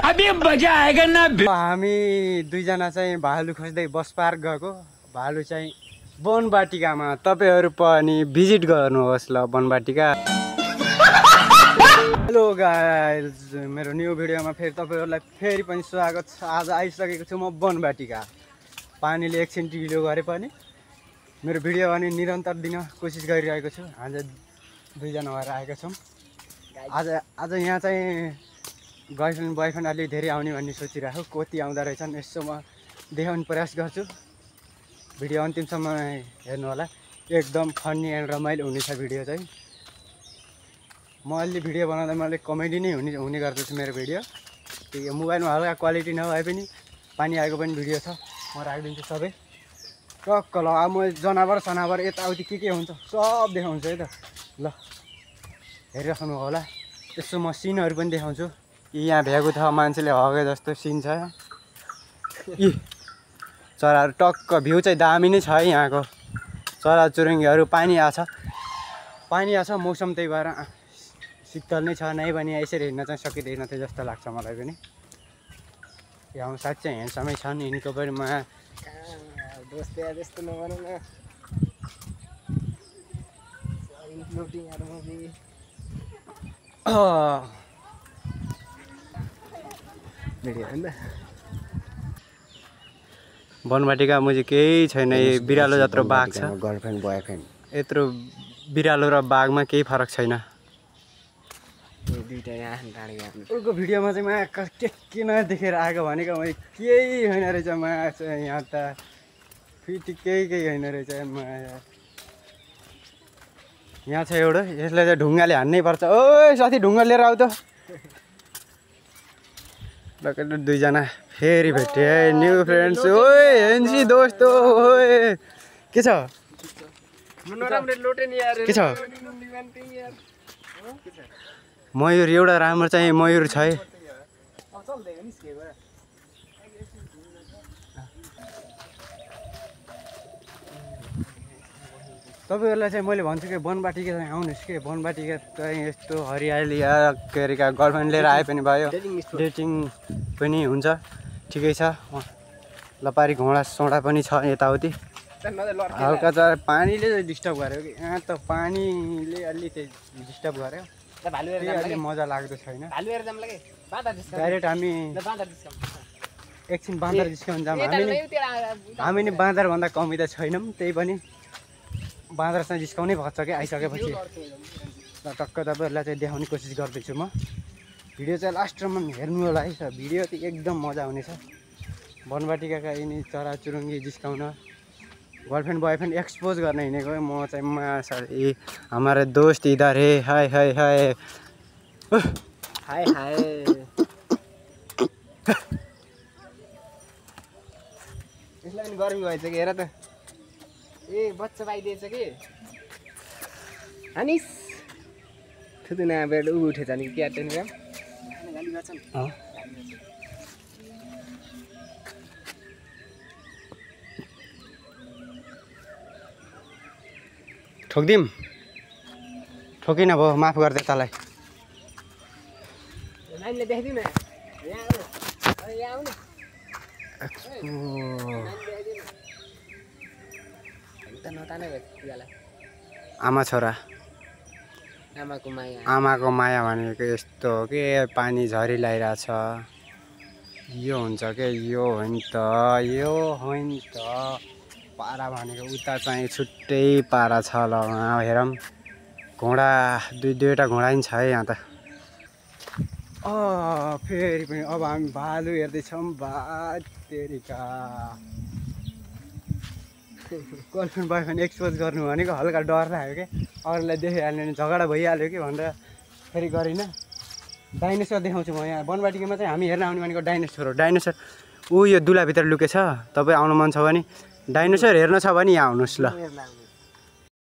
अभी मजा आएगा ना। हामी दुईजना चाहिँ भालु खोज्दै बस पार्क गएको। भालु चाहिँ वनवाटिकामा। तपाईहरु पनि भिजिट गर्नुहोस् ल वनवाटिका। हेलो गाइज, मेरो न्यू भिडियोमा फेरि तपाईहरुलाई फेरि पनि स्वागत छ। आज आइसकेको छु म वनवाटिका। पानीले एकछिन ढिलो गरे पनि मेरो भिडियो अनि निरन्तर दिन कोसिस गरिरहेको छु। आज दुईजना भएर आएका छौँ। आज यहाँ चाहिँ गर्लफ्रेन्ड बोयफ्रेन्ड अलि धेरै आउने भन्ने सोचिरहेको। कति आउँदा रहेछन् यसो म देखाउने प्रयास गर्छु। भिडियो अन्तिमसम्म हेर्नु होला। एकदम फन्नी एन्ड रमाइलो हुनेछ भिडियो चाहिँ। म अलि भिडियो बनाउँदा मैले कमेडी नै हुने गर्दछु मेरो भिडियो। त्यो मोबाइलमा हल्का क्वालिटी नभए पनि पानी आएको पनि भिडियो छ, म राखिदिन्छु सबै टक्क। ल अब म जनावर सनावर यताउति के हुन्छ सब देखाउँछु है त। ल हेरिराख्नु होला। यसो म सिनहरू पनि देखाउँछु। यहाँ भ्याएको छ मान्छेले हगे जस्तो सिन छ। यी चराहरू टक्क भ्यू चाहिँ दामी नै छ है यहाँको। चराचुरुङ्गीहरू पानी आछ मौसम त्यही भएर शीतल नै छ। नै भने यसरी हिँड्न चाहिँ सकिँदैन थियो जस्तो लाग्छ मलाई पनि। यहाँ साँच्चै ह्यान्डसमै छन् यिनको पनि। म दोस्तै जस्तो नभनौँ न। वनवाटिका मुझे केही छैन। बिरालो जत्रो बाघ छ। गर्लफ्रेन्ड बोयफ्रेन्ड यत्रो बिरालो र बाघमा केही फरक छैन। दुईटा यहाँ उनको भिडियोमा चाहिँ माया के नदेखेर आएको भनेको मैले केही होइन रहेछ। माया चाहिँ यहाँ त फिटी केही होइन रहेछ। माया यहाँ छ एउटा, यसलाई चाहिँ ढुङ्गाले हान्नै पर्छ। ओइ साथी ढुङ्गा लिएर आऊ त। दुईजना फेरि भेटे है न्यू फ्रेन्ड्स। ओए हेन्सी दोस्त ओए के छ के छ? मयूर एउटा राम्रो चाहिँ मयूर छ है। तपाईँहरूलाई चाहिँ मैले भन्छु कि वनवाटिका चाहिँ आउनुहोस् कि। वनवाटिका चाहिँ यस्तो हरियाली के अरे गर्लफ्रेन्ड लिएर आए पनि भयो, डेटिङ पनि हुन्छ, ठिकै छ। लपारी घोडा सोडा पनि छ यताउति। हल्का चाहिँ पानीले डिस्टर्ब गर्यो कि यहाँ त पानीले अलि चाहिँ डिस्टर्ब गर्यो। अलि मजा लाग्दो छैन। डाइरेक्ट हामी एकछिन बाँदर जिस्काउनु जाऊँ। हामी नि बाँदरभन्दा कमी त छैनौँ, त्यही पनि बाँदर चाहिँ जिस्काउनै पर्छ क्या आइसकेपछि। टक्क तपाईँहरूलाई चाहिँ देखाउने कोसिस गर्दैछु म। भिडियो चाहिँ लास्टसम्म हेर्नु होला है। भिडियो चाहिँ एकदम मजा आउनेछ। वनवाटिकाका यिनी चराचुरुङ्गी जिस्काउन, गर्लफ्रेन्ड बोयफ्रेन्ड एक्सपोज गर्न हिँडेको। म चाहिँ सरी हमारे दोस्त इधर है। हाय हाय हाय हाय हाय। यसलाई पनि गर्मी भएछ कि हेर त। ए बच्चा पाइदिएछ कि हानिस थुतुना बेड उठेछ नि क्या टेलिग्राम गाली गर्छन्। ठोकिदिउँ? ठोकिन भयो, माफ गरिदे तँलाई। नानीले देखाइदिउँ न। यहाँ आउनु। आमा छोरा आमाको माया भनेको यस्तो हो कि पानी झरिलाइरहेछ। यो हुन्छ के यो हो नि त, यो हो नि त। पारा भनेको उता चाहिँ छुट्टै पारा छ। ल वहाँ हेरौँ घोडा दुईवटा घोडा नि छ है यहाँ त। फेरि पनि अब हामी भालु हेर्दैछौँ। तेरिका गर्लफ्रेन्ड बोयफ्रेन्ड एक्सपोज गर्नु भनेको हल्का डर लाग्यो क्या। अरूलाई देखाइहाल्यो भने झगडा भइहाल्यो कि भनेर फेरि गरिनँ। डाइनोसर देखाउँछु म। यहाँ वनवाटिकामा चाहिँ हामी हेर्न आउने भनेको डाइनोसर हो। डाइनोसर यो दुलाभित्र लुकेछ। तपाईँ आउनु मन छ भने, डाइनोसर हेर्न छ भने यहाँ आउनुहोस् ल।